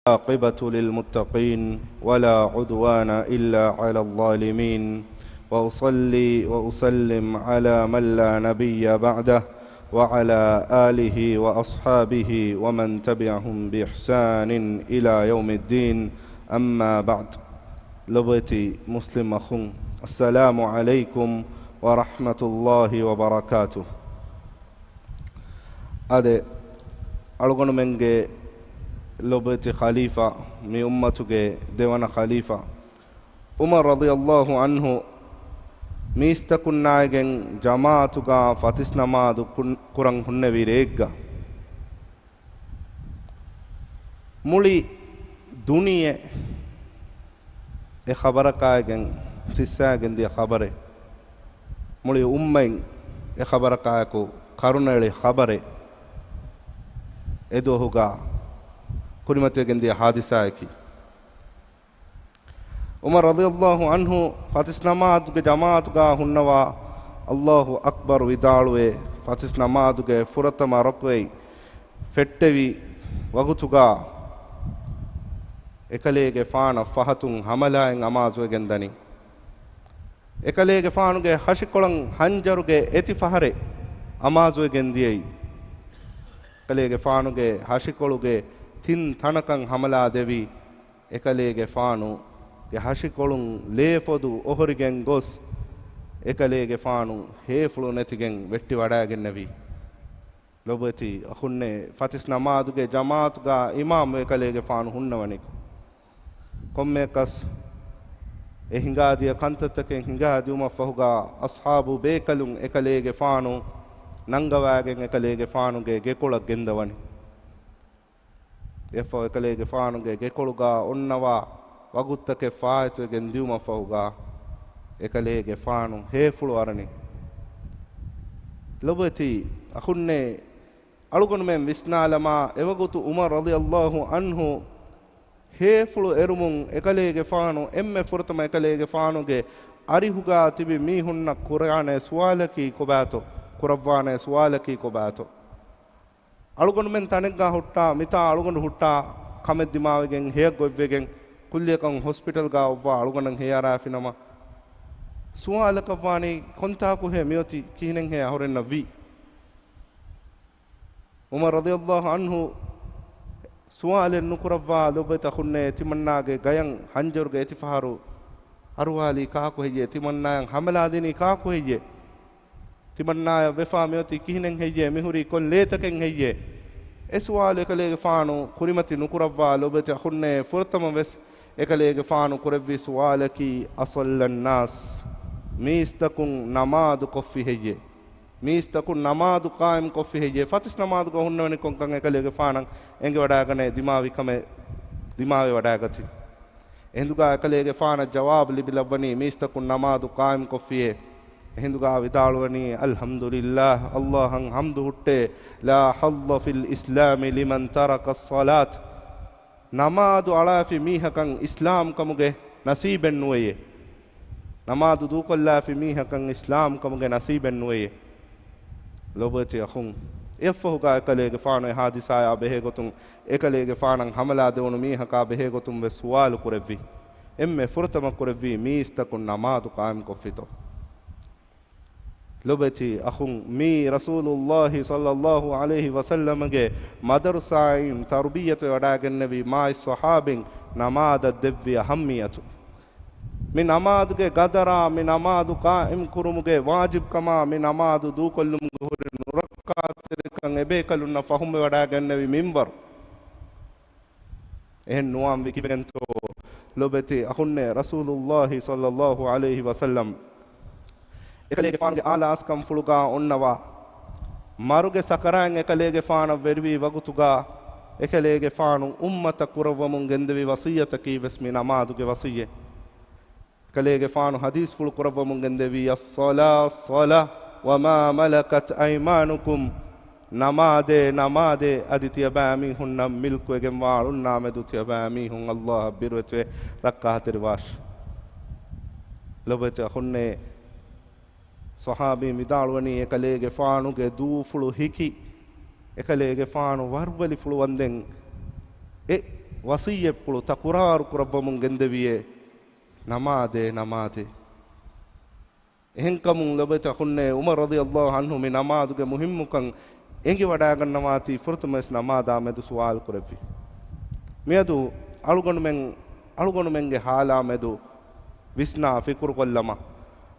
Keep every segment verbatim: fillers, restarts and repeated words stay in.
والعاقبة للمتقين ولا عدوان إلا على الظالمين، وأصلي وأسلم على من لا نبي بعده وعلى آله وأصحابه ومن تبعهم بإحسان إلى يوم الدين، أما بعد. ލޮބުވެތި މުސްލިމް އަޚުން، السلام عليكم ورحمة الله وبركاته. އާދެ، އަޅުގަނޑުމެންގެ ލޮބުވެތި ޚަލީފާ، މި އުއްމަތުގެ ދެވަނަ ޚަލީފާ ޢުމަރު ރަޟިޔަﷲ ޢަންހު މީސްތަކުންނާއިގެން ޖަމާޢަތުގާ ފަތިސް ނަމާދު ކުން-، ކުރަން ހުންނެވި ރެއެއްގަ، މުޅި ދުނިޔެ އެ ޚަބަރަކާއިގެން ސިއްސާގެން ދިޔަ ޚަބަރެއް، މުޅި އުއްމަތް އެ ޚަބަރަކާއެކު ކަރުނައެޅި ޚަބަރެއް، އެ ދުވަހުގާ ކުރިމަތިވެގެން ދިޔަ ޙާދިސާއަކީ. ޢުމަރު ރަޟިޔަﷲ ޢަންހު ފަތިސް ނަމާދުގެ ޖަމާޢަތުގާ ހުންނަވާ، ﷲ އަކްބަރު ވިދާޅުވޭ، ފަތިސް ނަމާދުގެ ފުރަތަމަ ރަކުޢަތް ފެއްޓެވި ވަގުތުގާ އެކަލޭގެފާނަށް ފަހަތުން ހަމަލާއެއް އަމާޒުވެގެން ދަނީ. އެކަލޭގެފާނުގެ ހަށިކޮޅަށް ހަންޖަރުގެ އެތި ފަހަރެއް އަމާޒުވެގެން ދިޔައީ. އެކަލޭގެފާނުގެ ހަށިކޮޅުގެ ތިން ތަނަކަށް ހަމަލާ ދެވި، އެކަލޭގެފާނުގެ ހަށިކޮޅުން ލޭފޮދު އޮހޮރިގެން ގޮސް، އެކަލޭގެފާނު ހޭފުޅު ނެތިގެން ވެއްޓިވަޑައިގެންނެވި. ލޮބުވެތި އަޚުންނޭ، ފަތިސް ނަމާދުގެ ޖަމާޢަތުގާ އިމާމު އެކަލޭގެފާނު ހުންނަވަނިކޮށް، ކޮންމެއަކަސް އެ ހިނގާދިޔަ ކަންތައްތަކެއް ހިނގާދިއުމަށްފަހުގާ، އަޞްޙާބު ބޭކަލުން އެކަލޭގެފާނު ނަންގަވައިގެން އެކަލޭގެފާނުގެ ގެކޮޅަށް ގެންދަވަނީ. އެއަށްފަހު އެކަލޭގެފާނުގެ ގެކޮޅުގާ އޮންނަވާ ވަގުތުތަކެއް ފާއިތުވެގެން ދިއުމަށްފަހުގާ، އެކަލޭގެފާނު ހޭފުޅު އަރަނީ. ލޮބުވެތި އަޚުންނޭ، އަޅުގަނޑުމެން ވިސްނާލަމާ، އެވަގުތު ޢުމަރު ރަޟިޔަﷲ ޢަންހު ހޭފުޅު އެރުމުން އެކަލޭގެފާނު އެންމެ ފުރަތަމަ އެކަލޭގެފާނުގެ އަރިހުގާ ތިބި މީހުންނަށް ކުރާނެ ސުވާލަކީ ކޮބާތޯ؟ ކުރައްވާނެ ސުވާލަކީ ކޮބާތޯ؟ އަޅުގަނޑުމެން ތަނެއްގާ ހުއްޓާ، މިތާ އަޅުގަނޑު ހުއްޓާ ކަމެއް ދިމާވެގެން ހެޔަށް ގޮތްވެގެން، ކުއްލިއަކަށް ހޮސްޕިޓަލްގާ އޮއްވާ އަޅުގަނޑަށް ހެޔަށް އަރާފިނަމަ، ސުވާލަކަށްވާނީ ކޮންތާކުހޭ މިއޮތީ؟ ކިހިނެއްހޭ އަހުރެންނަށް ވީ؟ ޢުމަރު ރަޟިޔަﷲ ޢަންހު ސުވާލެއް ނުކުރައްވާ، ލޮބުވެތި އަޚުންނޭ، ތިމަންނާގެ ގަޔަށް ހަންޖަރުގެ އެތިފަހަރު އަރުވާލީ ކާކު ހެއްޔޭ؟ ތިމަންނާއަށް ހަމަލާ ދިނީ ކާކު ހެއްޔޭ؟ ތިމަންނާއަށް ވެފާ މިއޮތީ ކިހިނެއް ހެއްޔޭ؟ މިހުރީ ކޮން ލޭތަކެއް ހެއްޔޭ؟ އެ ސުވާލު އެކަލޭގެފާނު ކުރިމަތި ނުކުރައްވާ، ލޮބުވެތި އަޚުންނޭ، ފުރަތަމަ ވެސް އެކަލޭގެފާނު ކުރެއްވި ސުވާލަކީ، أصلى الناس، މީސްތަކުން ނަމާދު ކޮށްފި ހެއްޔޭ؟ މީސްތަކުން ނަމާދު ޤާއިމް ކޮށްފި ހެއްޔޭ؟ ފަތިސް ނަމާދުގަ ހުންނަވަނިކޮށްކަން އެކަލޭގެފާނަށް އެނގިވަޑައިގަނޭ، ދިމާވި ކަމެއް ދިމާވެވަޑައިގަތީ. އެހިނދުގާ އެކަލޭގެފާނަށް ޖަވާބު ލިބިލައްވަނީ، މީސްތަކުން ނަމާދު ޤާއިމް ކޮށްފިއޭ. އެހިނދުގާ ވިދާޅުވަނީ، الحمد لله، ﷲ އަށް ޙަމްދު ހުއްޓޭ، لا حظ في الإسلام لمن ترك الصلاة. ނަމާދު އަޅާފި މީހަކަށް އިސްލާމްކަމުގެ ނަސީބެއް ނުވެޔޭ. ނަމާދު ދޫކޮށްލާފި މީހަކަށް އިސްލާމްކަމުގެ ނަސީބެއް ނުވެޔޭ. ލޮބުވެތި އަޚުން، އެއަށްފަހުގާ އެކަލޭގެފާނު އެ ހާދިސާއާ ބެހޭގޮތުން، އެކަލޭގެފާނަށް ހަމަލާ ދެވުނު މީހަކާ ބެހޭގޮތުން ވެސް ސުވާލު ކުރެއްވި. އެންމެ ފުރަތަމަ ކުރެއްވީ މީސްތަކުން ނަމާދު ޤާއިމް ކޮށްފިތޯ؟ ލޮބުވެތި އަޚުން، މީ ރަސޫލުﷲ ޞައްލަﷲ ޢަލައިހި ވަސައްލަމަގެ މަދަރުސާއިން ތަރުބިއްޔަތުވެވަޑައިގެންނެވި މާތް ޞަޙާބީން ނަމާދަށް ދެއްވި އަހައްމިއްޔަތު. މި ނަމާދުގެ ގަދަރާ، މި ނަމާދު ޤާއިމް ކުރުމުގެ ވާޖިބްކަމާ، މި ނަމާދު ދޫކޮށްލުމުގެ ހުރި ނުރައްކާތެރިކަން އެބޭކަލުންނަށް ފަހުމްވެވަޑައިގެންނެވި މިންވަރު. އެހެން ނުވާންވީ ކިބެގެންތޯ؟ ލޮބުވެތި އަޚުންނޭ، ރަސޫލުﷲ ޞައްލަﷲ ޢަލައިހި ވަސައްލަމް އެކަލޭގެފާނުގެ އާލާސްކަންފުޅުގާ އޮންނަވާ، މަރުގެ ސަކަރާތް އެކަލޭގެފާނަށް ވެރިވީ ވަގުތުގާ، އެކަލޭގެފާނު އުއްމަތަށް ކުރައްވަމުން ގެންދެވި ވަޞިއްޔަތަކީ ވެސް މި ނަމާދުގެ ވަޞިއްޔަތް. އެކަލޭގެފާނު ޙަދީޘްފުޅު ކުރައްވަމުން ގެންދެވީ، الصلاة الصلاة وما ملكت أيمانكم. ނަމާދޭ، ނަމާދޭ، އަދި ތިޔަބައިމީހުންނަށް މިލްކުވެގެންވާ އަޅުންނާމެދު ތިޔަބައިމީހުން ﷲ އަށް ބިރުވެތިވެ ރައްކާތެރިވާށި. ލޮބުވެތި އަޚުންނޭ، ޞަޙާބީން ވިދާޅުވަނީ، އެކަލޭގެފާނުގެ ދޫފުޅު ހިކި، އެކަލޭގެފާނު ވަރުވެލިފުޅު ވަންދެން އެ ވަޞިއްޔަތްޕުޅު ތަކުރާރު ކުރައްވަމުން ގެންދެވިއޭ، ނަމާދޭ، ނަމާދޭ. އެހެންކަމުން ލޮބުވެތި އަޚުންނޭ، ޢުމަރު ރަޟިޔަﷲ ޢަންހު މި ނަމާދުގެ މުހިއްމުކަން އެނގިވަޑައިގަންނަވާތީ ފުރަތަމަވެސް ނަމާދާ މެދު ސުވާލު ކުރެއްވި. މިއަދު އަޅުގަނޑުމެން، އަޅުގަނޑުމެންގެ ޙާލާ މެދު ވިސްނާ ފިކުރުކޮށްލަމާ،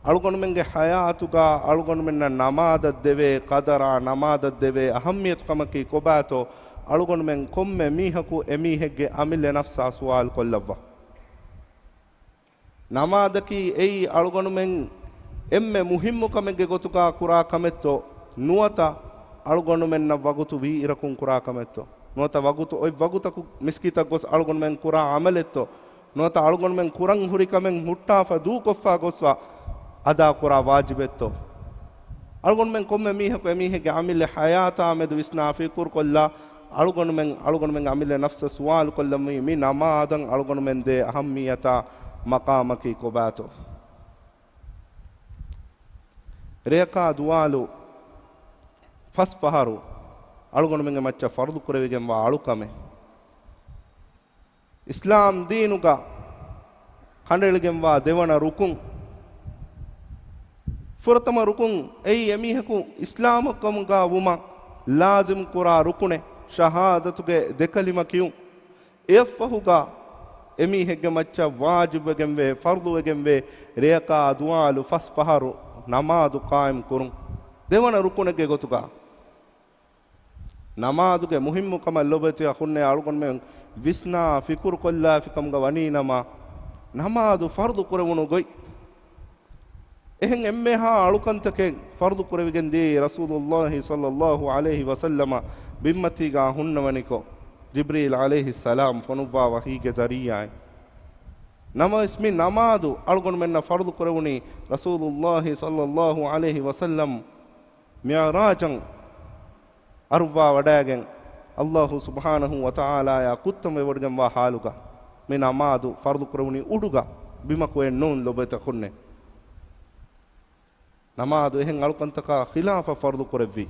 އަޅުގަނޑުމެންގެ ޙަޔާތުގަ އަޅުގަނޑުމެންނަށް ނަމާދަށް ދެވޭ ޤަދަރާ، ނަމާދަށް ދެވޭ އަހައްމިޔަތު ކަމަކީ ކޮބާތޯ؟ އަޅުގަނޑުމެން ކޮންމެ މީހަކު އެމީހެއްގެ އަމިއްލަ ނަފްސާ ސުވާލު ކޮށްލައްވާ. ނަމާދަކީ އެއީ އަޅުގަނޑުމެން އެންމެ މުހިއްމު ކަމެއްގެ ގޮތުގަ ކުރާ ކަމެއްތޯ؟ ނުވަތަ އަޅުގަނޑުމެންނަށް ވަގުތު ވީއިރަކުން ކުރާ ކަމެއްތޯ؟ ނުވަތަ ވަގުތު އޮތް ވަގުތަކު މިސްކިތަށް ގޮސް އަޅުގަނޑުމެން ކުރާ ޢަމަލެއްތޯ؟ ނުވަތަ އަޅުގަނޑުމެން ކުރަން ހުރި ކަމެއް ހުއްޓާފަ ދޫކޮށްފަ ގޮސްފަ އަދާކުރާ ވާޖިބެއްތޯ؟ އަޅުގަނޑުމެން ކޮންމެ މީހަކު އެމީހެއްގެ އަމިއްލަ ޙަޔާތާ މެދު ވިސްނާ ފިކުރުކޮށްލާ، އަޅުގަނޑުމެން، އަޅުގަނޑުމެން އަމިއްލަ ނަފްސަށް ސުވާލު ކޮށްލަމީ، މި ނަމާދަށް އަޅުގަނޑުމެން ދޭ އަހައްމިޔަތާ މަޤާމަކީ ކޮބާތޯ؟ ރެޔަކާ ދުވާލު ފަސް ފަހަރު އަޅުގަނޑުމެންގެ މައްޗަށް ފަރުޟު ކުރެވިގެންވާ އަޅުކަމެއް. އިސްލާމް ދީނުގަ ކަނޑައެޅިގެންވާ ދެވަނަ ރުކުން. ފުރަތަމަ ރުކުން އެއީ އެމީހަކު އިސްލާމް ކަމުގަ ވުމަށް ލާޒިމް ކުރާ ރުކުނެއް، ޝަހާދަތުގެ ދެކަލިމަ ކިޔުން. އެއަށްފަހުގަ އެމީހެއްގެ މައްޗަށް ވާޖިބުވެގެންވޭ، ފަރުޟުވެގެންވޭ، ރެޔަކާ ދުވާލު ފަސް ފަހަރު ނަމާދު ޤާއިމް ކުރުން. ދެވަނަ ރުކުނެއްގެ ގޮތުގަ ނަމާދުގެ މުހިއްމުކަމަށް ލޮބުވެތި އަޚުންނޭ އަޅުގަނޑުމެން ވިސްނާ ފިކުރުކޮށްލާފިކަމުގަ ވަނީނަމަ، ނަމާދު ފަރުޟު ކުރެވުނު ގޮތް. އެހެން އެންމެހާ އަޅުކަންތަކެއް ފަރުޟު ކުރެވިގެން ދިޔައީ ރަސޫލުﷲ ޞައްލަﷲ ޢަލައިހި ވަސައްލަމަ ބިންމަތީގަ ހުންނަވަނިކޮށް، ޖިބްރީލް ޢަލައިހިއްސަލާމް ފޮނުއްވާ ވަޙީގެ ޒަރީޢާއިން. ނަމަވެސް މި ނަމާދު އަޅުގަނޑުމެންނަށް ފަރުޟު ކުރެވުނީ ރަސޫލުﷲ ޞައްލަﷲ ޢަލައިހި ވަސައްލަމް މިޢުރާޖަށް އަރުއްވާ ވަޑައިގެން، ﷲ ސުބްޙާނަހޫ ވަތަޢާލާޔާ ކުއްތަން ވެވޮޑިގެންވާ ޙާލުގަ، މި ނަމާދު ފަރުޟު ކުރެވުނީ އުޑުގަ، ބިމަކު އެއް ނޫން ލޮބުވެތި އަޚުންނޭ. ނަމާދު އެހެން އަޅުކަންތަކާ ޚިލާފަށް ފަރުޟު ކުރެއްވި.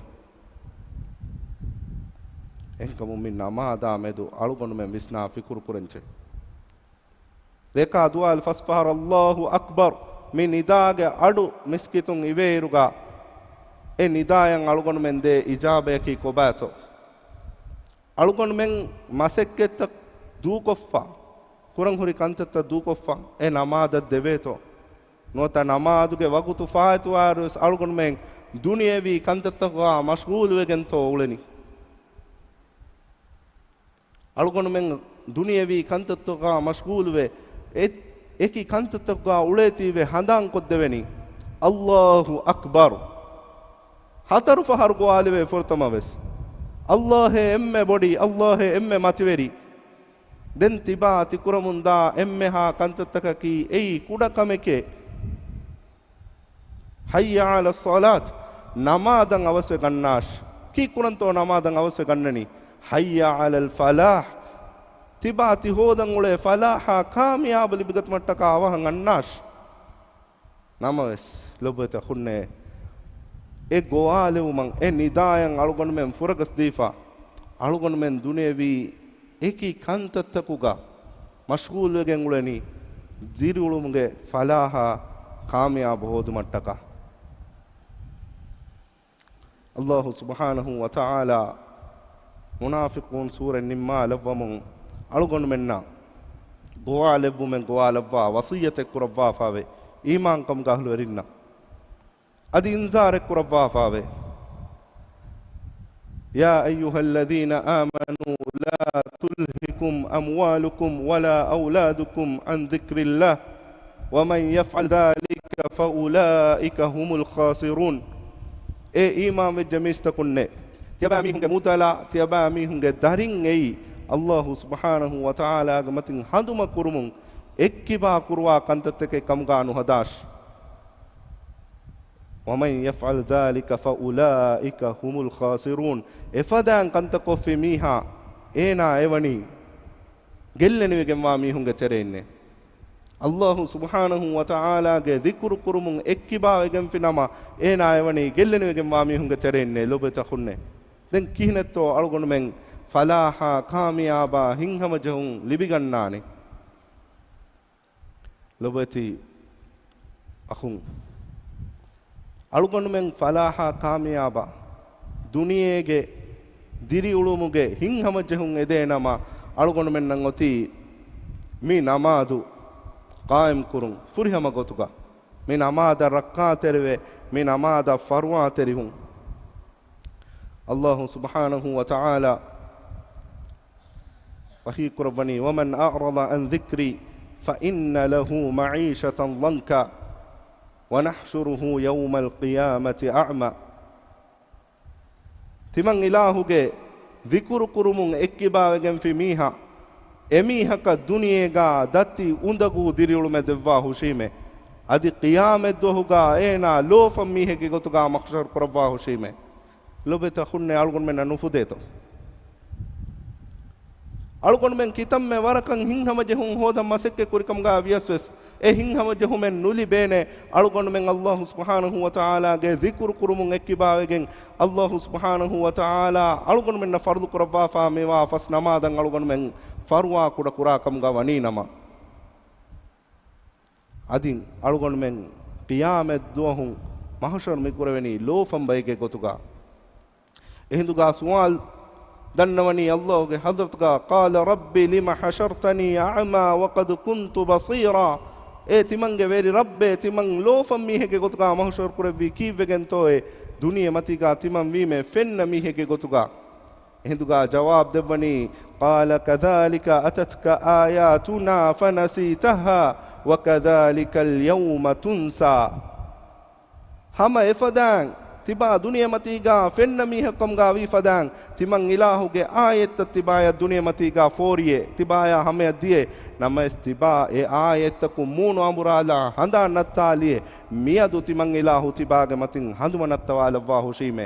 އެހެންކަމުން މި ނަމާދާ މެދު އަޅުގަނޑުމެން ވިސްނާ ފިކުރު ކުރަންޖެ. ރެޔަކާ ދުވާލު ފަސް ފަހަރު ﷲ އަކްބަރު މި ނިދާގެ އަޑު މިސްކިތުން އިވޭއިރުގަ، އެ ނިދާޔަށް އަޅުގަނޑުމެން ދޭ އިޖާބަޔަކީ ކޮބާތޯ؟ އަޅުގަނޑުމެން މަސައްކަތްތައް ދޫކޮށްފަ، ކުރަން ހުރި ކަންތައްތައް ދޫކޮށްފަ، އެ ނަމާދަށް ދެވޭތޯ؟ ނުވަތަ ނަމާދުގެ ވަގުތު ފާއިތުވާއިރުވެސް އަޅުގަނޑުމެން ދުނިޔެވީ ކަންތައްތަކުގަ މަޝްޣޫލުވެގެންތޯ އުޅެނީ؟ އަޅުގަނޑުމެން ދުނިޔެވީ ކަންތައްތަކުގަ މަޝްޣޫލުވެ، އެ-، އެކި ކަންތައްތަކުގަ އުޅޭތީވެ ހަނދާންކޮށްދެވެނީ. ﷲ އަކްބަރު. ހަތަރު ފަހަރު ގޮވާލެވޭ ފުރަތަމަވެސް. ﷲ އެ އެންމެ ބޮޑީ، ﷲ އެ އެންމެ މަތިވެރި. ދެން ތިބާ ތިކުރަމުންދާ އެންމެހާ ކަންތައްތަކަކީ އެއީ ކުޑަކަމެކޭ. ޙައްޔަ ޢަލައްޞަލާތް، ނަމާދަށް އަވަސްވެ ގަންނާށި. ކީއްކުރަންތޯ ނަމާދަށް އަވަސްވެ ގަންނަނީ؟ ޙައްޔަ ޢަލަލް ފަލާޙް، ތިބާ ތި ހޯދަން އުޅޭ ފަލާޙާ ކާމިޔާބު ލިބިގަތުމަށްޓަކާ އަވަހަށް އަންނާށި. ނަމަވެސް، ލޮބުވެތި އަޚުންނޭ، އެ ގޮވާލެވުމަށް، އެ ނިދާޔަށް އަޅުގަނޑުމެން ފުރަގަސްދީފަ، އަޅުގަނޑުމެން ދުނިޔެވީ އެކި ކަންތައްތަކުގަ މަޝްޣޫލުވެގެން އުޅެނީ، ދިރިއުޅުމުގެ ފަލާޙާ ކާމިޔާބު ހޯދުމަށްޓަކާ. ﷲ ސުބްޙާނަހޫ ވަތަޢާލާ މުނާފިޤޫން ސޫރަތް ނިންމާލައްވަމުން، އަޅުގަނޑުމެންނަށް ގޮވާލެއްވުމެއް ގޮވާލައްވާ ވަޞިއްޔަތެއް ކުރައްވާފާވޭ، އީމާންކަމުގެ އަހްލުވެރިންނަށް. އަދި އިންޒާރެއް ކުރައްވާފާވޭ. يا أيها الذين آمنوا لا تلهكم أموالكم ولا أولادكم عن ذكر الله ومن يفعل ذلك فأولئك هم الخاسرون. އޭ އީމާންވެއްޖެ މީސްތަކުންނޭ! ތިޔަބައިމީހުންގެ މުދަލާ، ތިޔަބައިމީހުންގެ ދަރިން އެއީ، ﷲ ސުބްޙާނަހޫ ވަތަޢާލާގެ މަތިން ހަނދުމަ ކުރުމުން އެއްކިބާ ކުރުވާ ކަންތައްތަކެއް ކަމުގާ ނުހަދާށި. ومن يفعل ذلك فأولئك هم الخاسرون. އެފަދައިން ކަންތައް ކޮށްފި މީހާ، އޭނާ އެވަނީ ގެއްލެނިވެގެންވާ މީހުންގެ ތެރެއިންނޭ. ﷲ ސުބްޙާނަހޫ ވަތަޢާލާގެ ޛިކުރު ކުރުމުން އެއްކިބާވެގެންފި ނަމަ، އޭނާ އެވަނީ ގެއްލެނިވެގެންވާ މީހުންގެ ތެރެއިންނޭ، ލޮބުވެތި އަޚުންނޭ. ދެން ކިހިނެއްތޯ އަޅުގަނޑުމެން ފަލާޙާ، ކާމިޔާބާ ހިތްހަމަޖެހުން ލިބިގަންނާނެ. ލޮބުވެތި އަޚުން، އަޅުގަނޑުމެން ފަލާޙާ، ކާމިޔާބާ ދުނިޔޭގެ ދިރިއުޅުމުގެ ހިތްހަމަޖެހުން އެދޭނަމަ، އަޅުގަނޑުމެންނަށް އޮތީ މި ނަމާދު ޤާއިމް ކުރުން ފުރިހަމަ ގޮތުގަ. މި ނަމާދަށް ރައްކާތެރިވެ، މި ނަމާދަށް ފަރުވާތެރިވުން. އައްލާހު ސުބްޙާނަހު ވަތަޢާލާ ވަޙީކުރައްވަނީ، وَمَنْ أَعْرَضَ عَنْ ذِكْرِي فَإِنَّ لَهُ مَعِيشَةً ضَنْكًا وَنَحْشُرُهُ يَوْمَ الْقِيَامَةِ أَعْمَى. ތިމަން އިލާހުގެ ޒިކުރު ކުރުމުން އެއްކިބާވެގެންފި މީހާ، އެމީހަކަށް ދުނިޔޭގާ ދަތި އުނދަގޫ ދިރިއުޅުމެއް ދެއްވާ ހުށީމޭ. އަދި ޤިޔާމަތްދުވަހުގާ އޭނާ ލޯފަން މީހެއްގެ ގޮތުގާ މަޙްޝަރު ކުރައްވާ ހުށީމޭ. ލޮބުވެތި އަޚުންނޭ، އަޅުގަނޑުމެންނަށް ނުފުދޭތޯ؟ އަޅުގަނޑުމެން ކިތަންމެ ވަރަކަށް ހިތްހަމަޖެހުން ހޯދަން މަސައްކަތް ކުރިކަމުގާ ވިޔަސްވެސް، އެ ހިތްހަމަޖެހުމެއް ނުލިބޭނެ. އަޅުގަނޑުމެން އައްލާހު ސުބްޙާނަހު ވަތަޢާލާގެ ޒިކުރު ކުރުމުން އެއްކިބާވެގެން، އައްލާހު ސުބްޙާނަހު ވަތަޢާލާ އަޅުގަނޑުމެންނަށް ފަރުޟު ކުރައްވާފާ މިވާ ފަސް ނަމާދަށް އަޅުގަނޑުމެން ފަރުވާ ކުޑަ ކުރާ ކަމުގަ ވަނީ ނަމަ، އަދި އަޅުގަނޑުމެން ޤިޔާމަތްދުވަހު މަޙްޝަރު މި ކުރެވެނީ ލޯފަން ބައެއްގެ ގޮތުގަ. އެހިނދުގާ ސުވާލު ދަންނަވަނީ އައްލާހުގެ ޙަޟްރަތުގާ، قَالَ رَبِّ لِمَ حَشَرْتَنِي أَعْمَىٰ وَقَدْ كُنْتُ بَصِيرًا. އޭ ތިމަންގެ ވެރި ރައްބޭ، ތިމަން ލޯފަން މީހެއްގެ ގޮތުގާ މަޙްޝަރު ކުރެއްވީ ކީއްވެގެންތޯއޭ؟ ދުނިޔެމަތީގާ ތިމަން ވީމޭ ފެންނަ މީހެއްގެ ގޮތުގާ. އެހިނދުގާ ޖަވާބު ދެއްވަނީ، قَالَ كَذَٰلِكَ أَتَتْكَ آيَاتُنَا فَنَسِيتَهَا وَكَذَٰلِكَ الْيَوْمَ تُنسَىٰ. ހަމަ އެފަދައިން، ތިބާ ދުނިޔެމަތީގާ ފެންނަ މީހެއްކަމުގާ ވީ ފަދައިން، ތިމަން އިލާހުގެ އާޔަތްތައް ތިބާޔަށް ދުނިޔެމަތީގާ ފޯރިއޭ، ތިބާޔާ ހަމަޔަށް ދިޔޭ. ނަމަވެސް ތިބާ އެ އާޔަތްތަކުން މޫނު އަނބުރާލާ ހަނދާން ނައްތާލިއޭ، މިއަދު ތިމަން އިލާހު ތިބާގެ މަތިން ހަނދުމަ ނައްތަވާލައްވާ ހުށީމޭ.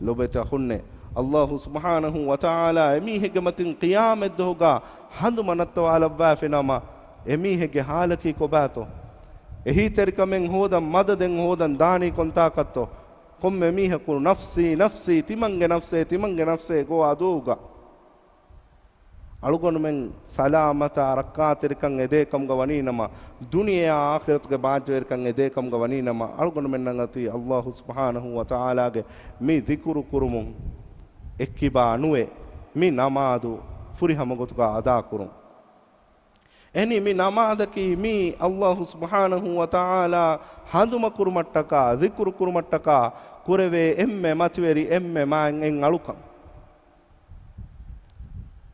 ލޮބުވެތި އަޚުންނޭ، އައްލާހު ސުބްޙާނަހު ވަތަޢާލާ އެމީހެއްގެ މަތިން ޤިޔާމަތްދުވަހުގާ ހަނދުމަ ނައްތަވާލައްވާފިނަމަ، އެމީހެއްގެ ޙާލަކީ ކޮބާތޯ؟ އެހީތެރިކަމެއް ހޯދަން، މަދަދެއް ހޯދަން ދާނީ ކޮންތާކަށްތޯ؟ ކޮންމެ މީހަކު ނަފްސީ، ނަފްސީ، ތިމަންގެ ނަފްސޭ، ތިމަންގެ ނަފްސޭ ގޮވާ ދުވަހުގަ. އަޅުގަނޑުމެން ސަލާމަތާ ރައްކާތެރިކަން އެދޭ ކަމުގަ ވަނީ ނަމަ، ދުނިޔެއާ އާޚިރަތުގެ ބާއްޖަވެރިކަން އެދޭ ކަމުގަ ވަނީ ނަމަ، އަޅުގަނޑުމެންނަށް އޮތީ އައްލާހު ސުބްޙާނަހު ވަތަޢާލާގެ މި ޛިކުރު ކުރުމުން އެއްކިބާ ނުވެ، މި ނަމާދު ފުރިހަމަ ގޮތުގަ އަދާކުރުން. އެހެނީ މި ނަމާދަކީ މީ އައްލާހު ސުބްޙާނަހު ވަތަޢާލާ ހަނދުމަ ކުރުމަށްޓަކާ، ޛިކުރު ކުރުމަށްޓަކާ ކުރެވޭ އެންމެ މަތިވެރި، އެންމެ މާތް އެއް އަޅުކަން.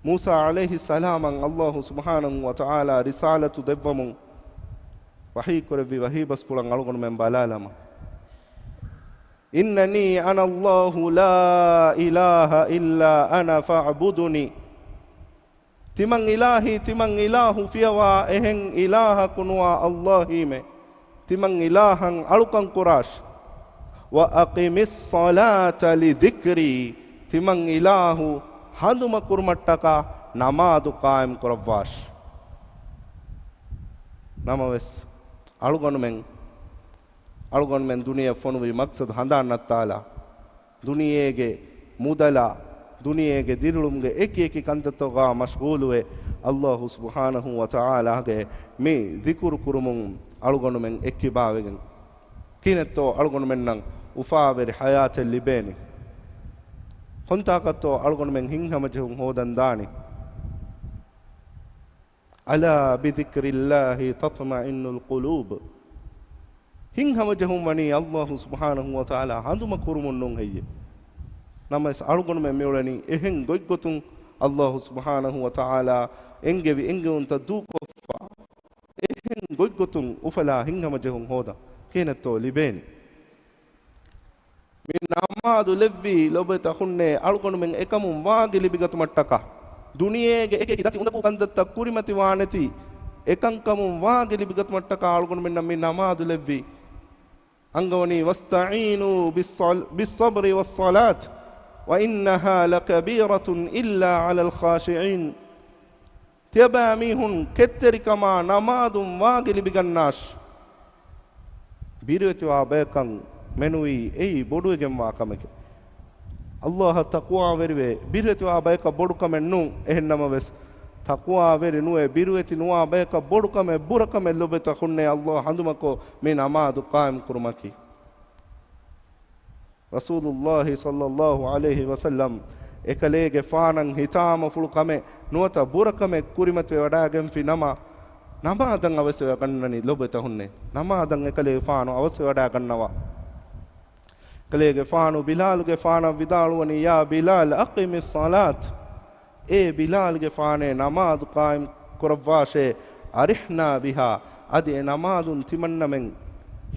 މޫސާ ޢަލައިހިއްސަލާމަށް އައްލާހު ސުބްޙާނަހު ވަތަޢާލާ ރިސާލަތު ދެއްވަމުން ވަޙީ ކުރެއްވި ވަޙީ ބަސްފުޅަށް އަޅުގަނޑުމެން ބަލާލަމާ. إِنَّنِي أَنَا اللَّهُ لَا إِلَٰهَ إِلَّا أَنَا فَاعْبُدُونِ. ތިމަން އިލާހީ، ތިމަން އިލާހު ފިޔަވާ އެހެން އިލާހަކު ނުވާ އައްލާހީމެ. ތިމަން އިލާހަށް އަޅުކަން ކުރާށި. وَأَقِمِ الصَّلَاةَ لِذِكْرِي. ތިމަން އިލާހު ހަނދުމަ ކުރުމަށްޓަކާ ނަމާދު ޤާއިމް ކުރައްވާށި. ނަމަވެސް، އަޅުގަނޑުމެން، އަޅުގަނޑުމެން ދުނިޔެ ފޮނުވި މަޤްޞަދު ހަނދާން ނައްތާލާ، ދުނިޔޭގެ މުދަލާ، ދުނިޔޭގެ ދިރިއުޅުމުގެ އެކި އެކި ކަންތައްތަކުގާ މަޝްޣޫލުވެ، އައްލާހު ސުބްޙާނަހު ވަތަޢާލާގެ މި ޛިކުރު ކުރުމުން އަޅުގަނޑުމެން އެއްކިބާވެގެން، ކިހިނެއްތޯ އަޅުގަނޑުމެންނަށް އުފާވެރި ޙަޔާތެއް ލިބޭނީ؟ ކޮންތާކަށްތޯ އަޅުގަނޑުމެން ހިތްހަމަޖެހުން ހޯދަން ދާނީ؟ أَلَا بِذِكْرِ اللَّهِ تَطْمَئِنُّ الْقُلُوبُ. ހިތްހަމަޖެހުން ވަނީ އައްލާހު ސުބްޙާނަހު ވަތަޢާލާ ހަނދުމަ ކުރުމުން ނޫން ހެއްޔޭ؟ ނަމަވެސް އަޅުގަނޑުމެން މިއުޅެނީ އެހެން ގޮތްގޮތުން އައްލާހު ސުބްޙާނަހު ވަތަޢާލާ އެންގެވި އެންގެވުންތައް ދޫކޮށްފަ، އެހެން ގޮތްގޮތުން އުފަލާ ހިތްހަމަޖެހުން ހޯދަން ކިހިނެއްތޯ ލިބޭނީ؟ މި ނަމާދު ލެއްވީ ލޮބުވެތި އަޚުންނޭ އަޅުގަނޑުމެން އެކަމުން ވާގި ލިބިގަތުމަށްޓަކާ، ދުނިޔޭގެ އެކި އެކި ދަތި އުނދަގޫ ކަންތައްތައް ކުރިމަތިވާނެތީ އެކަންކަމުން ވާގި ލިބިގަތުމަށްޓަކާ އަޅުގަނޑުމެންނަށް މި ނަމާދު ލެއްވީ. އަންގަވަނީ، وَاسْتَعِينُوا بِالصَّ-، بِالصَّبْرِ وَالصَّلَاةِ وَإِنَّهَا لَكَبِيرَةٌ إِلَّا عَلَى الْخَاشِعِينَ. ތިޔަބައިމީހުން ކެތްތެރިކަމާ ނަމާދުން ވާގި ލިބިގަންނާށި. ބިރުވެތިވާ ބަޔަކަށް މެނުވީ އެއީ ބޮޑުވެގެންވާ ކަމެކޭ. ﷲ އަށް ތަޤްވާވެރިވޭ، ބިރުވެތިވާ ބަޔަކަށް ބޮޑުކަމެއް ނޫން. އެހެންނަމަވެސް، ތަޤްވާވެރި ނުވެ، ބިރުވެތި ނުވާ ބަޔަކަށް ބޮޑުކަމެއް، ބުރަކަމެއް ލޮބުވެތި އަޚުންނޭ، ﷲ އަށް ހަނދުމަކޮށް މި ނަމާދު ޤާއިމް ކުރުމަކީ. ރަސޫލުﷲ ޞައްލަﷲ ޢަލައިހި ވަސައްލަމް އެކަލޭގެފާނަށް ހިތާމަފުޅު ކަމެއް ނުވަތަ ބުރަކަމެއް ކުރިމަތިވެވަޑައިގެންފި ނަމަ، ނަމާދަށް އަވަސްވެވަޑައިގަންނަނީ ލޮބުވެތި އަޚުންނޭ. ނަމާދަށް އެކަލޭގެފާނު އަވަސްވެވަޑައިގަންނަވާ. ކަލޭގެފާނު ބިލާލުގެފާނަށް ވިދާޅުވަނީ، يا بلال أقم الصلاة. އޭ ބިލާލުގެފާނޭ، ނަމާދު ޤާއިމް ކުރައްވާށޭ، أرحنا بها. އަދި އެ ނަމާދުން ތިމަންނަމެން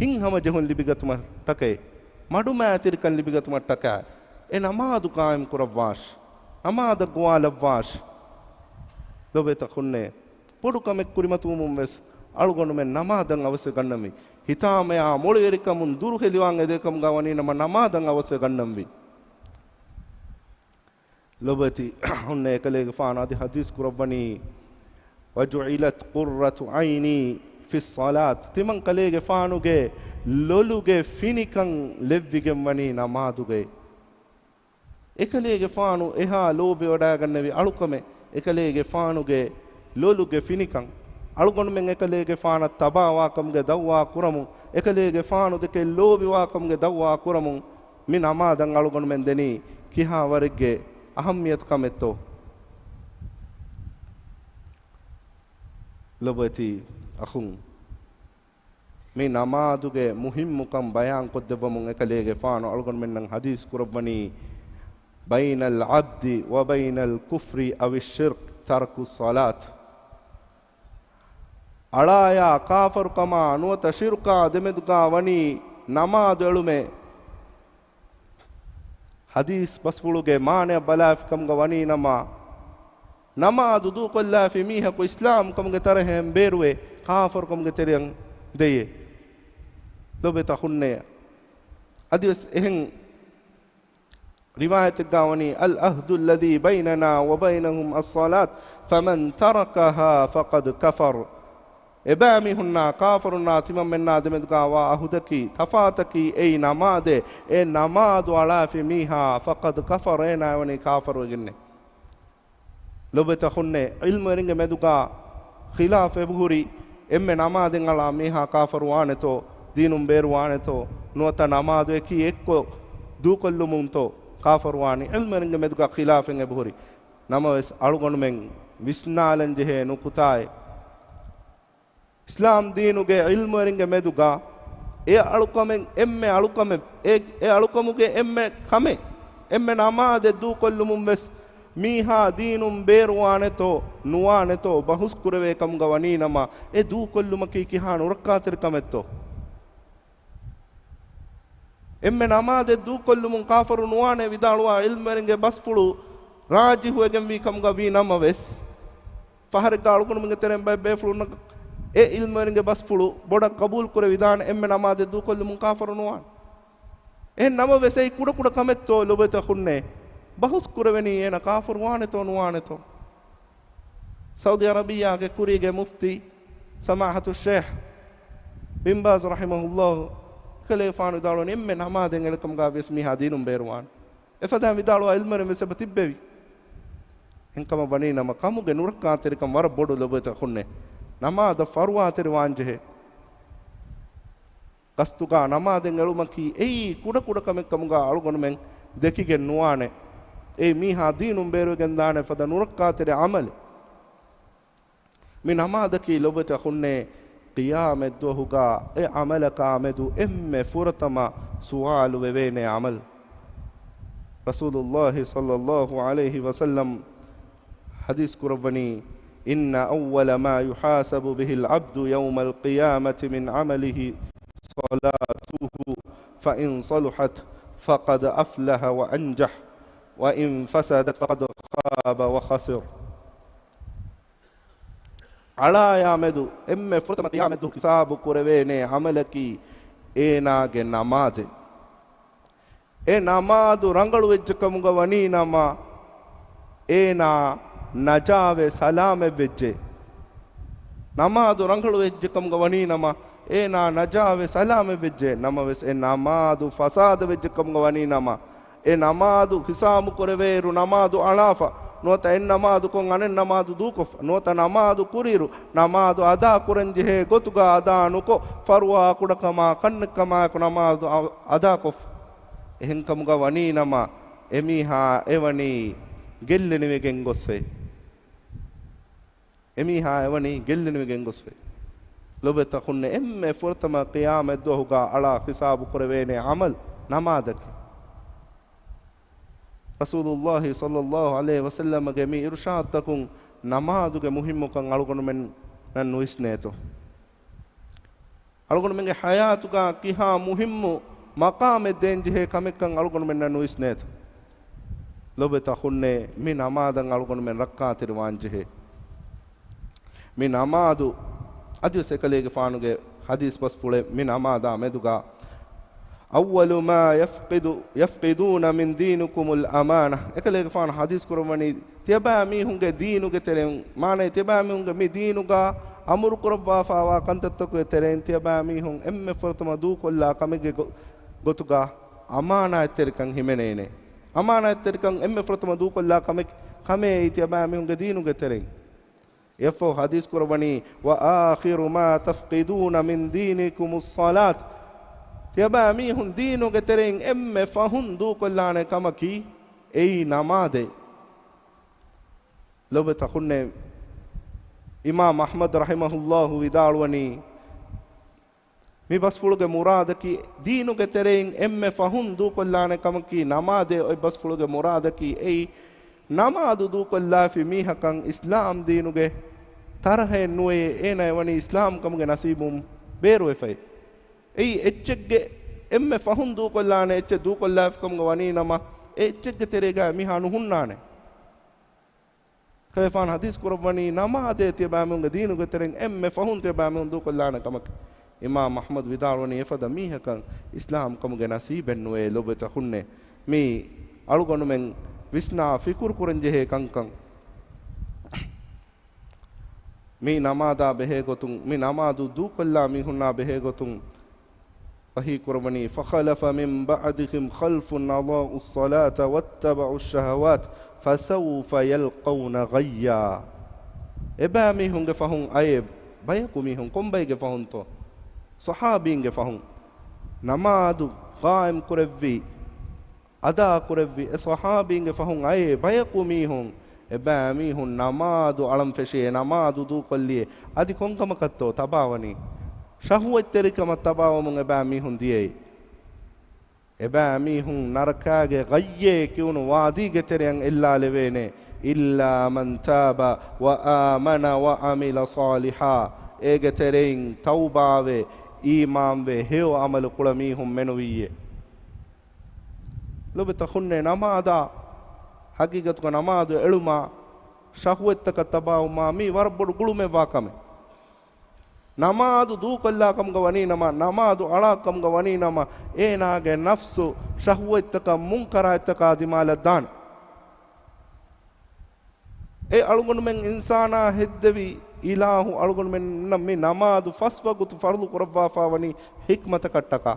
ހިތްހަމަޖެހުން ލިބިގަތުމަށްޓަކައި، މަޑުމައިތިރިކަން ލިބިގަތުމަށްޓަކައި، އެ ނަމާދު ޤާއިމް ކުރައްވާށި، ނަމާދަށް ގޮވާލައްވާށި. ލޮބުވެތި އަޚުންނޭ، ބޮޑު ކަމެއް ކުރިމަތިވުމުން ވެސް އަޅުގަނޑުމެން ނަމާދަށް އަވަސްވެ ގަންނަންވީ. ހިތާމަޔާ މޮޅިވެރިކަމުން ދުރުހެލިވާން އެދޭކަމުގަ ވަނީ ނަމަ ނަމާދަށް އަވަސްވެ ގަންނަންވީ. ލޮބުވެތި އަޚުންނޭ، އެކަލޭގެފާނު އަދި ޙަދީޘް ކުރައްވަނީ، وجعلت قرة عيني في الصلاة. ތިމަން ކަލޭގެފާނުގެ ލޮލުގެ ފިނިކަން ލެއްވިގެން ވަނީ ނަމާދުގައި. އެކަލޭގެފާނު އެހާ ލޯބިވަޑައިގަންނެވި އަޅުކަމެއް، އެކަލޭގެފާނުގެ ލޮލުގެ ފިނިކަން. އަޅުގަނޑުމެން އެކަލޭގެފާނަށް ތަބާވާކަމުގެ ދައުވާ ކުރަމުން، އެކަލޭގެފާނު ދެކެ ލޯބިވާކަމުގެ ދައުވާ ކުރަމުން، މި ނަމާދަށް އަޅުގަނޑުމެން ދެނީ ކިހާވަރެއްގެ އަހައްމިޔަތު ކަމެއްތޯ؟ ލޮބުވެތި އަޚުން، މި ނަމާދުގެ މުހިއްމުކަން ބަޔާންކޮށްދެއްވަމުން އެކަލޭގެފާނު އަޅުގަނޑުމެންނަށް ޙަދީޘް ކުރައްވަނީ، بين العبد وبين الكفر أو الشرك ترك الصلاة. އަޅާޔާ ކާފަރުކަމާ ނުވަތަ ޝިރުކާ ދެމެދުގާ ވަނީ ނަމާދު އެޅުމޭ. ޙަދީޘް ބަސްފުޅުގެ މާނައަށް ބަލާފިކަމުގަ ވަނީ ނަމަ، ނަމާދު ދޫކޮށްލާފި މީހަކު އިސްލާމްކަމުގެ ތަރަހައިން ބޭރުވެ، ކާފަރުކަމުގެ ތެރެއަށް ދެޔޭ. ލޮބުވެތި އަޚުންނޭ، އަދިވެސް އެހެން ރިވާޔަތެއްގާ ވަނީ، العهد الذي بيننا وبينهم الصلاة فمن تركها فقد كفر. އެބައިމީހުންނާ ކާފަރުންނާ ތިމަންމެންނާ ދެމެދުގާ ވާ އަހުދަކީ، ތަފާތަކީ އެއީ ނަމާދޭ. އެ ނަމާދު އަޅާފި މީހާ، فقد كفر، އޭނާ ވަނީ ކާފަރުވެގެންނޭ. ލޮބުވެތި އަޚުންނޭ، ޢިލްމުވެރިންގެ މެދުގާ ޚިލާފް އެބަހުރި، އެންމެ ނަމާދެއް އަޅާ މީހާ ކާފަރު ވާނެތޯ، ދީނުން ބޭރު ވާނެތޯ، ނުވަތަ ނަމާދު އެކީ އެއްކޮށް ދޫކޮށްލުމުންތޯ ކާފަރު ވާނީ؟ ޢިލްމުވެރިންގެ މެދުގާ ޚިލާފެއް އެބަހުރި. ނަމަވެސް އަޅުގަނޑުމެން ވިސްނާލަން ޖެހޭ ނުކުތާއެއް، އިސްލާމް ދީނުގެ ޢިލްމުވެރިންގެ މެދުގަ އެ އަޅުކަމެއް އެންމެ އަޅުކަމެއް، އެ، އެ އަޅުކަމުގެ އެންމެ ކަމެއް، އެންމެ ނަމާދެއް ދޫކޮށްލުމުން ވެސް މީހާ ދީނުން ބޭރުވާނެތޯ، ނުވާނެތޯ ބަހުސް ކުރެވޭ ކަމުގަ ވަނީ ނަމަ، އެ ދޫކޮށްލުމަކީ ކިހާ ނުރައްކާތެރި ކަމެއްތޯ؟ އެންމެ ނަމާދެއް ދޫކޮށްލުމުން ކާފަރު ނުވާނެ ވިދާޅުވާ ޢިލްމުވެރިންގެ ބަސްފުޅު ރާޖިޙުވެގެންވީ ކަމުގަ ވީ ނަމަވެސް، ފަހަރެއްގަ އަޅުގަނޑުމެންގެ ތެރެއިން ބައެއް ބޭފުޅުންނަށް އެ ޢިލްމުވެރިންގެ ބަސްފުޅު ބޮޑަށް ޤަބޫލު ކުރެވިދާނެ، އެންމެ ނަމާދެއް ދޫކޮށްލުމުން ކާފަރު ނުވާނެ. އެހެން ނަމަވެސް އެއީ ކުޑަކުޑަ ކަމެއްތޯ ލޮބުވެތި އަޚުންނޭ؟ ބަހުސް ކުރެވެނީ އޭނަ ކާފަރު ވާނެތޯ ނުވާނެތޯ؟ ސައުދީ އަރަބިއްޔާގެ ކުރީގެ މުފްތީ ސަމާޙަތުއް ޝޭޚް ބިން ބާޒް ރަޙިމަހުﷲ ކަލޭފާނު ވިދާޅުވަނީ އެންމެ ނަމާދެއް އެޅިކަމުގަ ވިޔަސް މީހާ ދީނުން ބޭރުވާނެ. އެފަދައިން ވިދާޅުވާ ޢިލްމުވެރިން ވެސް އެބަ ތިއްބެވި. އެހެންކަމަށް ވަނީ ނަމަ ކަމުގެ ނުރައްކާތެރިކަން ވަރަށް ބޮޑު ލޮބުވެތި އަޚުންނޭ. ނަމާދަށް ފަރުވާތެރިވާން ޖެހޭ. ގަސްތުގަ ނަމާދެއް އެޅުމަކީ އެއީ ކުޑަކުޑަ ކަމެއް ކަމުގަ އަޅުގަނޑުމެން ދެކިގެން ނުވާނެ. އެއީ މީހާ ދީނުން ބޭރުވެގެން ދާނެ ފަދަ ނުރައްކާތެރި ޢަމަލެއް. މި ނަމާދަކީ ލޮބުވެތި އަޚުންނޭ، ޤިޔާމަތްދުވަހުގަ އެ ޢަމަލަކާ މެދު އެންމެ ފުރަތަމަ ސުވާލު ވެވޭނެ ޢަމަލް. ރަސޫލުﷲ ޞައްލަﷲ ޢަލައިހި ވަސައްލަމް ޙަދީޘް ކުރައްވަނީ، إن أول ما يحاسب به العبد يوم القيامة من عمله صلاته فإن صلحت فقد أفلح وأنجح وإن فسدت فقد خاب وخسر. އަޅާޔާމެދު އެންމެ ފުރަތަމަ ޤިޔާމަތްދުވަހު ހިސާބު ކުރެވޭނޭ ޢަމަލަކީ އޭނާގެ ނަމާދެއް. އެ ނަމާދު ރަނގަޅުވެއްޖެ ކަމުގަ ވަނީ ނަމަ، އޭނާ ނަޖާވެ ސަލާމަތްވެއްޖެ. ނަމާދު ރަނގަޅުވެއްޖެ ކަމުގަ ވަނީ ނަމަ، އޭނާ ނަޖާވެ ސަލާމަތްވެއްޖެ. ނަމަވެސް އެ ނަމާދު ފަސާދަވެއްޖެ ކަމުގަ ވަނީ ނަމަ، އެ ނަމާދު ހިސާބު ކުރެވޭއިރު ނަމާދު އަޅާފަ، ނުވަތަ އެއް ނަމާދުކޮށް އަނެއް ނަމާދު ދޫކޮށްފަ، ނުވަތަ ނަމާދު ކުރިއިރު ނަމާދު އަދާ ކުރަން ޖެހޭ ގޮތުގަ އަދާ ނުކޮށް، ފަރުވާ ކުޑަކަމާ ކަންނެއްކަމާއެކު ނަމާދު އަ-، އަދާކޮށްފަ. އެހެންކަމުގަ ވަނީ ނަމަ، އެމީހާ އެވަނީ ގެއްލެނިވެގެން ގޮސްފައި. އެމީހާ އެވަނީ ގެއްލެނިވެގެން ގޮސްފައި. ލޮބުވެތި އަޚުންނޭ، އެންމެ ފުރަތަމަ ޤިޔާމަތްދުވަހުގަ އަޅާ ހިސާބު ކުރެވޭނެ ޢަމަލު ނަމާދަކީ. ރަސޫލުﷲ ޞައްލަﷲ ޢަލައިހި ވަސައްލަމަގެ މި އިރުޝާދުތަކުން ނަމާދުގެ މުހިއްމުކަން އަޅުގަނޑުމެންނަށް ނުވިސްނޭތޯ؟ އަޅުގަނޑުމެންގެ ޙަޔާތުގަ ކިހާ މުހިއްމު މަޤާމެއް ދޭންޖެހޭ ކަމެއްކަން އަޅުގަނޑުމެންނަށް ނުވިސްނޭތޯ؟ ލޮބުވެތި އަޚުންނޭ، މި ނަމާދަށް އަޅުގަނޑުމެން ރައްކާތެރިވާންޖެހޭ. މި ނަމާދު އަދިވެސް އެކަލޭގެފާނުގެ ޙަދީޘް ބަސްފުޅެއް މި ނަމާދާ މެދުގަ، أول ما يفقد، يفقدون من دينكم الأمانة. އެކަލޭގެފާނު ޙަދީޘް ކުރައްވަނީ، ތިޔަބައިމީހުންގެ ދީނުގެ ތެރެއިން، މާނައީ، ތިޔަބައިމީހުންގެ މި ދީނުގަ އަމުރު ކުރައްވާފާވާ ކަންތައްތަކުގެ ތެރެއިން ތިޔަބައިމީހުން އެންމެ ފުރަތަމަ ދޫކޮށްލާ ކަމެއްގެ ގޮ-، ގޮތުގަ އަމާނާތްތެރިކަން ހިމެނޭނެ. އަމާނާތްތެރިކަން އެންމެ ފުރަތަމަ ދޫކޮށްލާ ކަމެއް، ކަމެއް އެއީ ތިޔަބައިމީހުންގެ ދީނުގެ ތެރެއިން. އެއަށްފަހު ޙަދީޘް ކުރައްވަނީ، وآخر ما تفقدون من دينكم الصلاة. ތިޔަބައިމީހުން ދީނުގެ ތެރެއިން އެންމެ ފަހުން ދޫކޮށްލާނެ ކަމަކީ އެއީ ނަމާދޭ. ލޮބުވެތި އަޚުންނޭ، އިމާމް އަޙްމަދު ރަޙިމަހުﷲ ވިދާޅުވަނީ، މި ބަސްފުޅުގެ މުރާދަކީ، ދީނުގެ ތެރެއިން އެންމެ ފަހުން ދޫކޮށްލާނެ ކަމަކީ ނަމާދޭ. އޮތް ބަސްފުޅުގެ މުރާދަކީ އެއީ، ނަމާދު ދޫކޮށްލާފި މީހަކަށް އިސްލާމް ދީނުގެ ތަރަހައެއް ނުވެޔޭ، އޭނާ އެވަނީ އިސްލާމް ކަމުގެ ނަސީބުން ބޭރުވެފައި. އެއީ އެއްޗެއްގެ އެންމެ ފަހުން ދޫކޮށްލާނެ އެއްޗެއް ދޫކޮށްލާފި ކަމުގަ ވަނީ ނަމަ، އެ އެއްޗެއްގެ ތެރޭގަ މީހާ ނުހުންނާނެ. ކަލޭފާނު ޙަދީޘް ކުރައްވަނީ، ނަމާދޭ ތިޔަބައިމީހުންގެ ދީނުގެ ތެރެއިން އެންމެ ފަހުން ތިޔަބައިމީހުން ދޫކޮށްލާނެ ކަމަކީ. އިމާމް އަޙްމަދު ވިދާޅުވަނީ، އެފަދަ މީހަކަށް އިސްލާމް ކަމުގެ ނަސީބެއް ނުވޭ. ލޮބުވެތި އަޚުންނޭ، މީ އަޅުގަނޑުމެން ވިސްނާ ފިކުރު ކުރަންޖެހޭ ކަންކަން. މި ނަމާދާ ބެހޭގޮތުން، މި ނަމާދު ދޫކޮށްލާ މީހުންނާ ބެހޭގޮތުން، ވަޙީ ކުރައްވަނީ، فخلف من بعدهم خلف أضاعوا الصلاة واتبعوا الشهوات فسوف يلقون غيا. އެބައިމީހުންގެ ފަހުން އައޭ ބަޔަކު މީހުން، ކޮންބައެއްގެ ފަހުންތޯ؟ ޞަޙާބީންގެ ފަހުން. ނަމާދު ޤާއިމް ކުރެއްވި، އަދާ ކުރެއްވި އެ ޞަޙާބީންގެ ފަހުން އައޭ ބަޔަކު މީހުން، އެބައިމީހުން ނަމާދު އަޅަން ފެށިއޭ، ނަމާދު ދޫކޮށްލިއޭ. އަދި ކޮންކަމަކަށްތޯ ތަބާވަނީ؟ ޝަހުވަތްތެރިކަމަށް ތަބާވަމުން އެބައިމީހުން ދިޔައީ. އެބައިމީހުން ނަރަކާގެ ޣައްޔޭ ކިޔުނު ވާދީގެ ތެރެއަށް އެއްލާލެވޭނެ. إلا من تاب وآمن وعمل صالحا. އޭގެ ތެރެއިން ތައުބާވެ، އީމާންވެ، ހެޔޮ ޢަމަލު ކުޅަ މީހުން މެނުވިއްޔޭ. ލޮބުވެތި އަޚުންނޭ، ނަމާދާ، ޙަޤީޤަތުގަ ނަމާދު އެޅުމާ، ޝަހުވަތްތަކަށް ތަބާވުމާ، މީ ވަރަށް ބޮޑު ގުޅުމެއްވާ ކަމެއް. ނަމާދު ދޫކޮށްލާ ކަމުގަ ވަނީ ނަމަ، ނަމާދު އަޅާ ކަމުގަ ވަނީ ނަމަ، އޭނާގެ ނަފްސު ޝަހުވަތްތަކަށް، މުންކަރާތްތަކާ ދިމާލަށް ދާނެ. އެ އަޅުގަނޑުމެން އިންސާނާ ހެއްދެވި އިލާހު އަޅުގަނޑުމެންނަށް މި ނަމާދު ފަސް ވަގުތު ފަރުޟު ކުރައްވާފާވަނީ ޙިކްމަތަކަށްޓަކާ.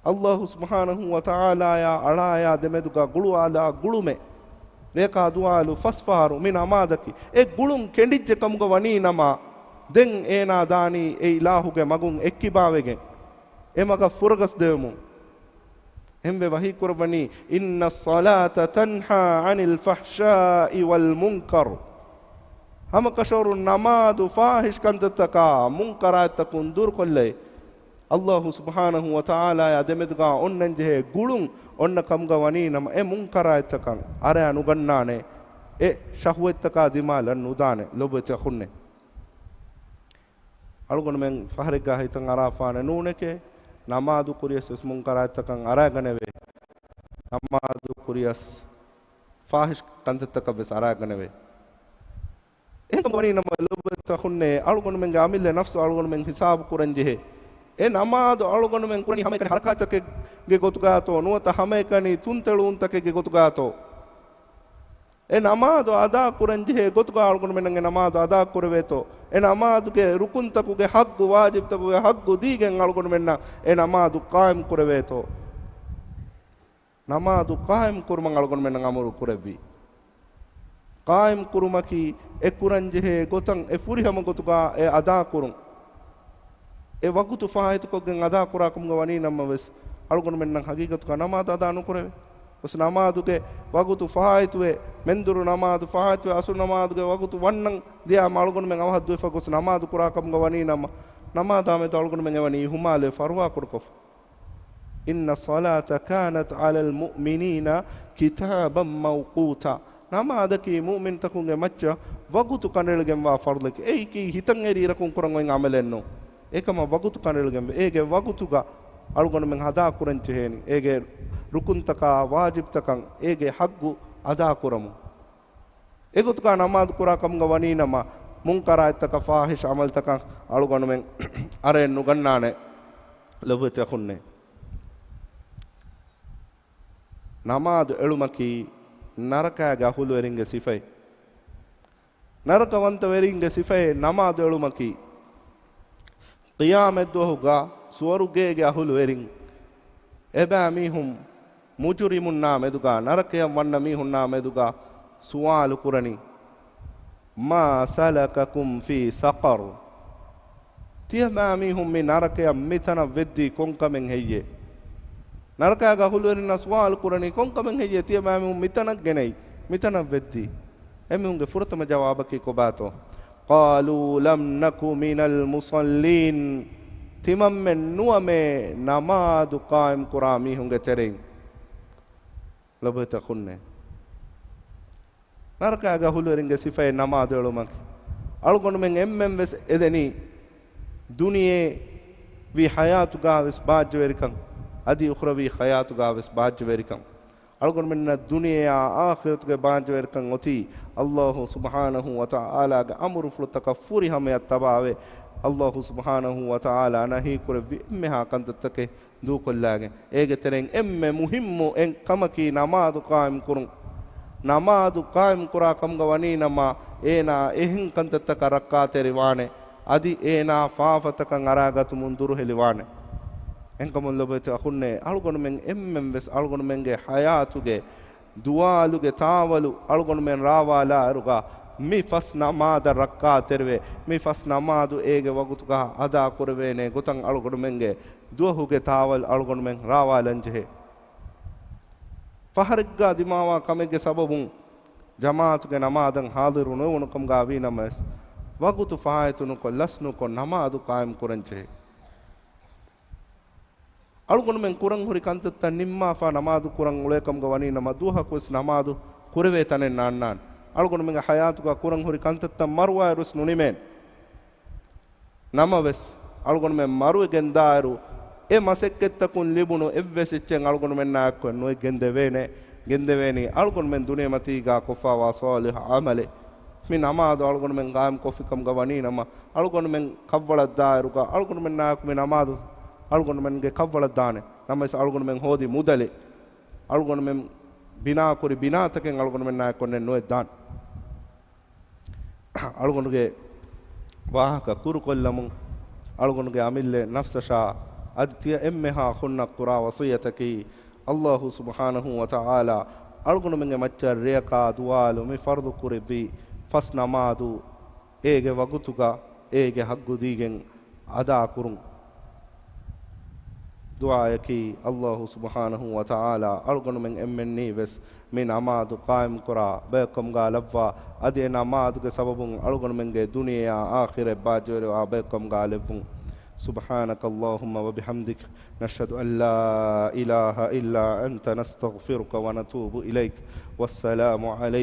ﷲ ސުބްޙާނަހޫ ވަތަޢާލާޔާ އަޅާޔާ ދެމެދުގަ ގުޅުވާލާ ގުޅުމެއް. ރެޔަކާ ދުވާލު ފަސް ފަހަރު މި ނަމާދަކީ. އެ ގުޅުން ކެނޑިއްޖެ ކަމުގަ ވަނީ ނަމަ، ދެން އޭނާ ދާނީ އެ އިލާހުގެ މަގުން އެއްކިބާވެގެން، އެ މަގަށް ފުރަގަސްދެވެމުން. އެހެންވެ ވަޙީ ކުރައްވަނީ، إن الصلاة تنهى عن الفحشاء والمنكر. ހަމަކަށަވަރުން ނަމާދު ފާޙިޝް ކަންތައްތަކާ، މުންކަރާތްތަކުން ދުރުކޮށްލައި. ﷲ ސުބްޙާނަހޫ ވަތަޢާލާޔާ ދެމެދުގާ އޮންނަންޖެހޭ ގުޅުން އޮންނަ ކަމުގަ ވަނީ ނަމަ، އެ މުންކަރާތްތަކަށް އަރައި ނުގަންނާނެ، އެ ޝަހުވަތްތަކާ ދިމާލަށް ނުދާނެ. ލޮބުވެތި އަޚުންނޭ، އަޅުގަނޑުމެން ފަހަރެއްގާ ހިތަށް އަރާފާނެ ނޫނެކޭ، ނަމާދު ކުރިޔަސް ވެސް މުންކަރާތްތަކަށް އަރައިގަނެވޭ. ނަމާދު ކުރިޔަސް ފާޙިޝް ކަންތައްތަކަށް ވެސް އަރައިގަނެވޭ. އެހެންކަމުގަ ވަނީ ނަމަ، ލޮބުވެތި އަޚުންނޭ، އަޅުގަނޑުމެންގެ އަމިއްލަ ނަފްސު އަޅުގަނޑުމެން ހިސާބު ކުރަންޖެހޭ. އެ ނަމާދު އަޅުގަނޑުމެން ކުރަނީ ހަމައެކަނި ޙަރަކާތްތަކެއްގެ ގޮތުގާތޯ، ނުވަތަ ހަމައެކަނި ތުންތެޅުވުންތަކެއްގެ ގޮތުގާތޯ؟ އެ ނަމާދު އަދާ ކުރަންޖެހޭ ގޮތުގަ އަޅުގަނޑުމެންނަށް އެ ނަމާދު އަދާ ކުރެވޭތޯ؟ އެ ނަމާދުގެ ރުކުންތަކުގެ ޙައްޤު، ވާޖިބްތަކުގެ ޙައްޤު ދީގެން އަޅުގަނޑުމެންނަށް އެ ނަމާދު ޤާއިމް ކުރެވޭތޯ؟ ނަމާދު ޤާއިމް ކުރުމަށް އަޅުގަނޑުމެންނަށް އަމުރު ކުރެއްވީ. ޤާއިމް ކުރުމަކީ އެ ކުރަން ޖެހޭ ގޮތަށް އެ ފުރިހަމަ ގޮތުގަ އެ އަދާ ކުރުން. އެ ވަގުތު ފާއިތުކޮށްގެން އަދާ ކުރާ ކަމުގަ ވަނީ ނަމަވެސް، އަޅުގަނޑުމެންނަށް ހަގީގަތުގަ ނަމާދު އަދާ ނުކުރެވޭ. ވެސް ނަމާދުގެ ވަގުތު ފާއިތުވެ، މެންދުރު ނަމާދު ފާއިތުވެ، އަސުރު ނަމާދުގެ ވަގުތު ވަންނަން ދިޔާމަ އަޅުގަނޑުމެން އަވަހަށް ދުވެފަ ގޮސް ނަމާދު ކުރާ ކަމުގަ ވަނީ ނަމަ، ނަމާދާ މެދު އަޅުގަނޑުމެން އެވަނީ އިހުމާލުވެ ފަރުވާ ކުޑަކޮށްފަ. إن الصلاة كانت على المؤمنين كتابا موقوتا. ނަމާދަކީ މުއުމިންތަކުންގެ މައްޗަށް ވަގުތު ކަނޑައެޅިގެންވާ ފަރުޟެކޭ. އެއީކީ ހިތަށް އެރި އިރަކުން ކުރަން އޮތް އަމަލެއް ނޫން. އެކަމަށް ވަގުތު ކަނޑައެޅިގެންވެ، އޭގެ ވަގުތުގަ އަޅުގަނޑުމެން އަދާ ކުރަން ޖެހޭނީ. އޭގެ ރުކުންތަކާ ވާޖިބްތަކަށް އޭގެ ޙައްޤު އަދާ ކުރަމުން. އެގޮތުގަ ނަމާދު ކުރާ ކަމުގަ ވަނީ ނަމަ، މުންކަރާތްތަކަށް، ފާޙިޝް ޢަމަލްތަކަށް އަޅުގަނޑުމެން އަރައެއް ނުގަންނާނެ. ލޮބުވެތި އަޚުންނޭ، ނަމާދު އެޅުމަކީ ނަރަކާގެ އަހުލުވެރިންގެ ސިފައެއް. ނަރަކަވަންތަވެރިންގެ ސިފައެއް ނަމާދު އެޅުމަކީ. ޤިޔާމަތްދުވަހުގަ ސުވަރުގޭގެ އަހުލުވެރިން އެބައިމީހުން މުޖުރިމުންނާ މެދުގަ، ނަރަކަޔަށް ވަންނަ މީހުންނާ މެދުގަ ސުވާލު ކުރަނީ، ما سلككم في سقر؟ ތިޔަބައިމީހުން މި ނަރަކަޔަށް މިތަނަށް ވެއްދީ ކޮންކަމެއް ހެއްޔޭ؟ ނަރަކައިގެ އަހުލުވެރިންނަށް ސުވާލު ކުރަނީ، ކޮންކަމެއް ހެއްޔޭ ތިޔަބައިމީހުން މިތަނަށް ގެނައީ، މިތަނަށް ވެއްދީ؟ އެމީހުންގެ ފުރަތަމަ ޖަވާބަކީ ކޮބާތޯ؟ قالوا لم نك من المصلين. ތިމަންމެން ނުވަމޭ ނަމާދު ޤާއިމް ކުރާ މީހުންގެ ތެރެއިން. ލޮބުވެތި އަޚުންނޭ، ނަރަކައިގެ އަހުލުވެރިންގެ ސިފައެއް ނަމާދު އެޅުމަކީ. އަޅުގަނޑުމެން އެންމެން ވެސް އެދެނީ ދުނިޔެވީ ޙަޔާތުގަ ވެސް ބާއްޖަވެރިކަން، އަދި އުޚްރަވީ ޙަޔާތުގަ ވެސް ބާއްޖަވެރިކަން. އަޅުގަނޑުމެންނަށް ދުނިޔެއާ އާޚިރަތުގެ ބާއްޖަވެރިކަން އޮތީ، ﷲ ސުބްޙާނަހޫ ވަތަޢާލާގެ އަމުރުފުޅުތަކަށް ފުރިހަމަޔަށް ތަބާވެ، ﷲ ސުބްޙާނަހޫ ވަތަޢާލާ ނަހީ ކުރެއްވި އެންމެހާ ކަންތައްތަކެއް ދޫކޮށްލާގެން. އޭގެ ތެރެއިން އެންމެ މުހިއްމު އެއް ކަމަކީ ނަމާދު ޤާއިމް ކުރުން. ނަމާދު ޤާއިމް ކުރާ ކަމުގަ ވަނީ ނަމަ، އޭނާ އެހެން ކަންތައްތަކަށް ރައްކާތެރިވާނެ، އަދި އޭނާ ފާފަތަކަށް އަރާގަތުމުން ދުރުހެލިވާނެ. އެހެންކަމުން ލޮބުވެތި އަޚުންނޭ، އަޅުގަނޑުމެން އެންމެން ވެސް އަޅުގަނޑުމެންގެ ޙަޔާތުގެ ދުވާލުގެ ތާވަލު އަޅުގަނޑުމެން ރާވާލާއިރުގަ، މި ފަސް ނަމާދަށް ރައްކާތެރިވެ، މި ފަސް ނަމާދު އޭގެ ވަގުތުގަ އަދާ ކުރެވޭނެ ގޮތަށް އަޅުގަނޑުމެންގެ ދުވަހުގެ ތާވަލް އަޅުގަނޑުމެން ރާވާލަންޖެހޭ. ފަހަރެއްގަ ދިމާވާ ކަމެއްގެ ސަބަބުން ޖަމާޢަތުގެ ނަމާދަށް ޙާޟިރު ނުވެވުނު ކަމުގަ ވީ ނަމަވެސް، ވަގުތު ފާއިތު ނުކޮށް، ލަސް ނުކޮށް ނަމާދު ޤާއިމް ކުރަންޖެހޭ. އަޅުގަނޑުމެން ކުރަން ހުރި ކަންތައްތައް ނިންމާފަ ނަމާދު ކުރަން އުޅޭ ކަމުގަ ވަނީ ނަމަ، ދުވަހަކުވެސް ނަމާދު ކުރެވޭ ތަނެއް ނާންނާނެ. އަޅުގަނޑުމެންގެ ޙަޔާތުގަ ކުރަން ހުރި ކަންތައްތައް މަރުވާއިރުވެސް ނުނިމޭނެ. ނަމަވެސް، އަޅުގަނޑުމެން މަރުވެގެން ދާއިރު، އެ މަސައްކަތްތަކުން ލިބުނު އެއްވެސް އެއްޗެއް އަޅުގަނޑުމެންނާއެކު ނުއެއް ގެންދެވޭނެ. ގެންދެވޭނީ އަޅުގަނޑުމެން ދުނިޔެމަތީގަ ކޮށްފަވާ ޞާލިޙު ޢަމަލެއް. މި ނަމާދު އަޅުގަނޑުމެން ޤާއިމް ކޮށްފި ކަމުގަ ވަނީ ނަމަ، އަޅުގަނޑުމެން ކަށްވަޅަށް ދާއިރުގަ އަޅުގަނޑުމެންނާއެކު މި ނަމާދު އަޅުގަނޑުމެންގެ ކަށްވަޅަށް ދާނެ. ނަމަވެސް އަޅުގަނޑުމެން ހޯދި މުދަލެއް، އަޅުގަނޑުމެން ބިނާކުރި ބިނާތަކެއް އަޅުގަނޑުމެންނާއެކު ނުއެއް ދާނެ. އަޅުގަނޑުގެ ވާހަކަ ކުރުކޮށްލަމުން، އަޅުގަނޑުގެ އަމިއްލަ ނަފްސަށާ އަދި ތިޔަ އެންމެހާ އަޚުންނަށް ކުރާ ވަޞިއްޔަތަކީ، ﷲ ސުބްޙާނަހޫ ވަތަޢާލާ އަޅުގަނޑުމެންގެ މައްޗަށް ރެޔަކާ ދުވާލު މި ފަރުޟު ކުރެއްވި ފަސް ނަމާދު އޭގެ ވަގުތުގަ އޭގެ ޙައްޤު ދީގެން އަދާކުރުން. ދުޢާއަކީ، ﷲ ސުބްޙާނަހޫ ވަތަޢާލާ އަޅުގަނޑުމެން އެންމެންނީ ވެސް މި ނަމާދު ޤާއިމްކުރާ ބަޔަކުކަމުގަ ލައްވާ، އަދި އެ ނަމާދުގެ ސަބަބުން އަޅުގަނޑުމެންގެ ދުނިޔެއާ އާޚިރަތް ބާއްޖަވެރިވާ ބަޔަކުކަމުގަ ލެއްވުން. سبحانك اللهم وبحمدك، نشهد أن لا إله إلا أنت، نستغفرك ونتوب إليك. والسلام عليكم.